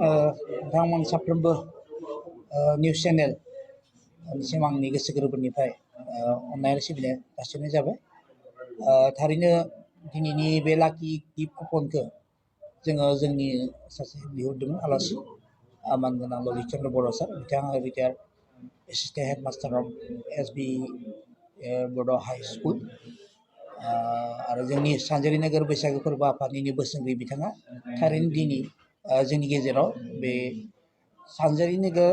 नोंथांमोन साफ्रोमबो news channel सिम आंनि गोसो गोरबोनिफ्राय अननाय आरो सिबिनाय जासिहरनाय जाबाय। थारैनो दिनैनि बे लाकि गिफ्ट कुपनखौ जोङो जोंनि सासे बिहरदोंमोन आलासि मानगोनां ललित चन्द्र बर' सार, बिथाङा रिटायार्ड एसिस्टेन्ट हेडमास्टार अफ एसबि बड' हाइ स्कुल आरो जोंनि सानजारि नोगोर बैसागो फोरबो आफादनिनो बोसोनगिरि बिथाङा थारैनो दिनै जोंनि गेजेराव बे सानजारि नोगोर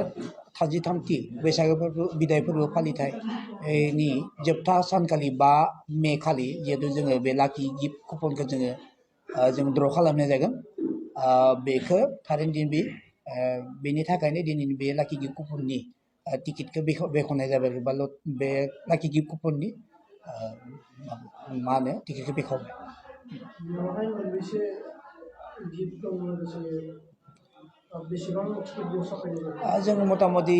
33थि बैसागो फोरबो बिदाय फोरबो फालिथायनि जोबथा सानखालि 5 मे खालि जिहेतु जोङो बे लाकि गिफ्ट कुपनखौ जों ड्र खालामनाय जागोन। बेखौ थारैनो दिन बेनि थाखायनो दिनैनि बे लाकि गिफ्ट कुपननि टिकेटखौ बेखेवनाय जाबाय बा बे लाकि गिफ्ट कुपननि मा होनो टिकेटखौ बेखेवबाय। जों मथा मथि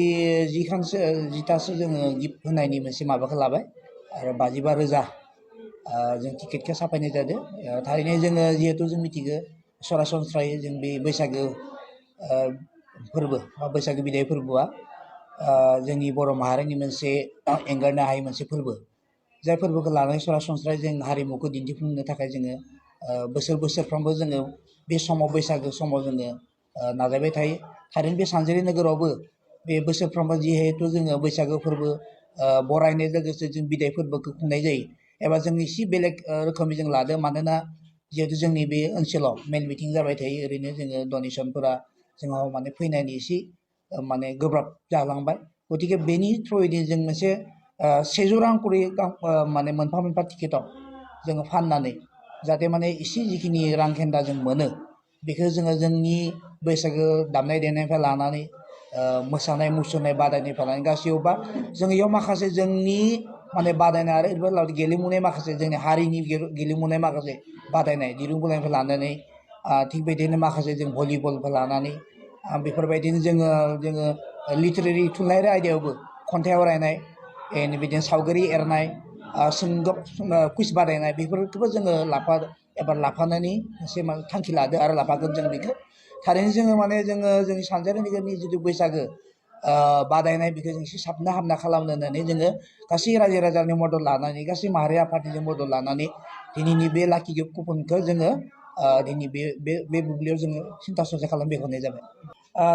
10खानसो जोङो गिफ्ट होनायनि मोनसे माबाखौ लाबाय आरो 52,000 जों टिकेटखौ साफायनाय जादों। थारैनो जोङो जिहेतु जों मिथिगौ सरासनस्रायै जों बे बैसागो फोरबो बा बैसागो बिदाय फोरबोआ जोंनि बर' माहारिनि मोनसे एंगारनो हायै मोनसे फोरबो, जाय फोरबोखौ लानानै सरासनस्रायै जों हारिमुखौ दिन्थिफुंनो थाखाय जोङो बोसोरफ्रोमबो जोङो बे समाव बैसागो समाव जोङो नाजाबाय थायो। थारैनो बे सानजारि नोगोरावबो बे बोसोरफ्रोमबो जिहेतु जोङो बैसागो फोरबो बरायनाय लोगोसे जों बिदाय फोरबोखौ खुंनाय जायो एबा जों एसे बेलेग रोखोमै जों लादों, मानोना जिहेतु जोंनि बे ओनसोलाव मेल मिटिं जाबाय थायो, ओरैनो जोङो डनेसनफोरा जोंनाव माने फैनायनि एसे माने गोब्राब जालांबाय। गतिके बेनि थ्रुयैनो जों मोनसे 100 रां करि माने मोनफा टिकेटाव जोङो फाननानै जाहाथे माने एसे जिखिनि रां खेन्दा जों मोनो बेखौ जोङो जोंनि बैसागो दामनाय देनायनिफ्राय लानानै मोसानाय मुसुरनाय बादायनायनिफ्राय लानानै गासैयावबा जों इयाव माखासे जोंनि माने बादायनाय आरो गेलेमुनाय माखासे जोंनि हारिनि गेलेमुनाय माखासे बादायनाय दिरुं बोलायनायनिफ्राय लानानै थिग बेदिनो माखासे जों भलिबलफोर लानानै बेफोरबायदिनो जोङो लिटारेरि थुनलाइयारि आयदायावबो खन्थाइ आवरायनाय बिदिनो सावगारि एरनाय सोंगब कुइज बादायनाय बेफोरखौबो जोङो लाफानानै मोनसे थांखि लादो आरो लाफागोन जों बेखौ। थारैनो जोङो माने जोंनि सानजारि नोगोरनि जिथु बैसागो बादायनाय बेखौ जों एसे साबना हामना खालामनो होननानै जोङो गासै रायजो राजानि मदद लानानै गासै माहारि आफादनि मदद लानानै दिनैनि बे लाकि गिफ्ट कुपनखौ जोङो दिनै बे बुब्लियाव जोङो सिन्था सरसा खालाम बेखेवनाय जाबाय।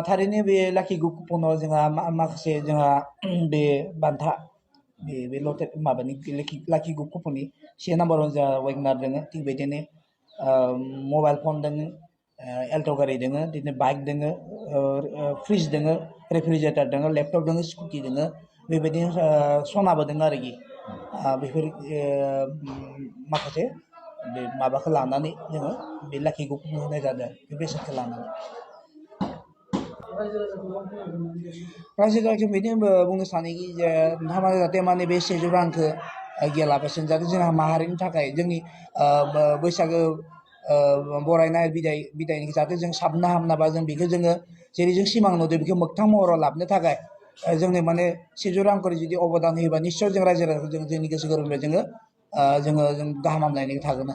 थारैनो बे लाकि गिफ्ट कुपनाव जोंहा माखासे बे बान्था बे लटेड माबानि लाकि गिफ्ट कुपननि 1 नाम्बाराव जोंहा वेगनार दङ, थिग बेदिनो मबाइल फन दङ, एल्ट' गारि दङ, बिदिनो बाइक दङ, फ्रिज दङ, रेफ्रिजारेटर दङ, लेपटप दङ, स्कुटि दङ, बेबायदिनो सनाबो दङ आरोखि। बेफोर माखासे बे माबाखौ लानानै जोङो बे लाकि गिफ्ट कुपन होनाय जादों बे बेसादखौ लानानै। रायजो राजाखौ बिदिनो बुंनो सानोखि जे नोंथाङा जाहाथे माने बे 100 रांखौ गैयालाबासिनो जाहाथे जोंहा माहारिनि थाखाय जोंनि बैसागो बरायनाय बिदायनि जाहाथे जों साबना हामनाबा जों बेखौ जोङो जेरै जों सिमां नुदों बेखौ मोगथां महराव लाबोनो थाखाय जोंनो माने 100 रां करि जुदि अबदान होयोबा निस्सय जों रायजो राजाखौ जोंनि गोसो गोरबोनिफ्राय जों गाहाम हामलायनाय थागोन।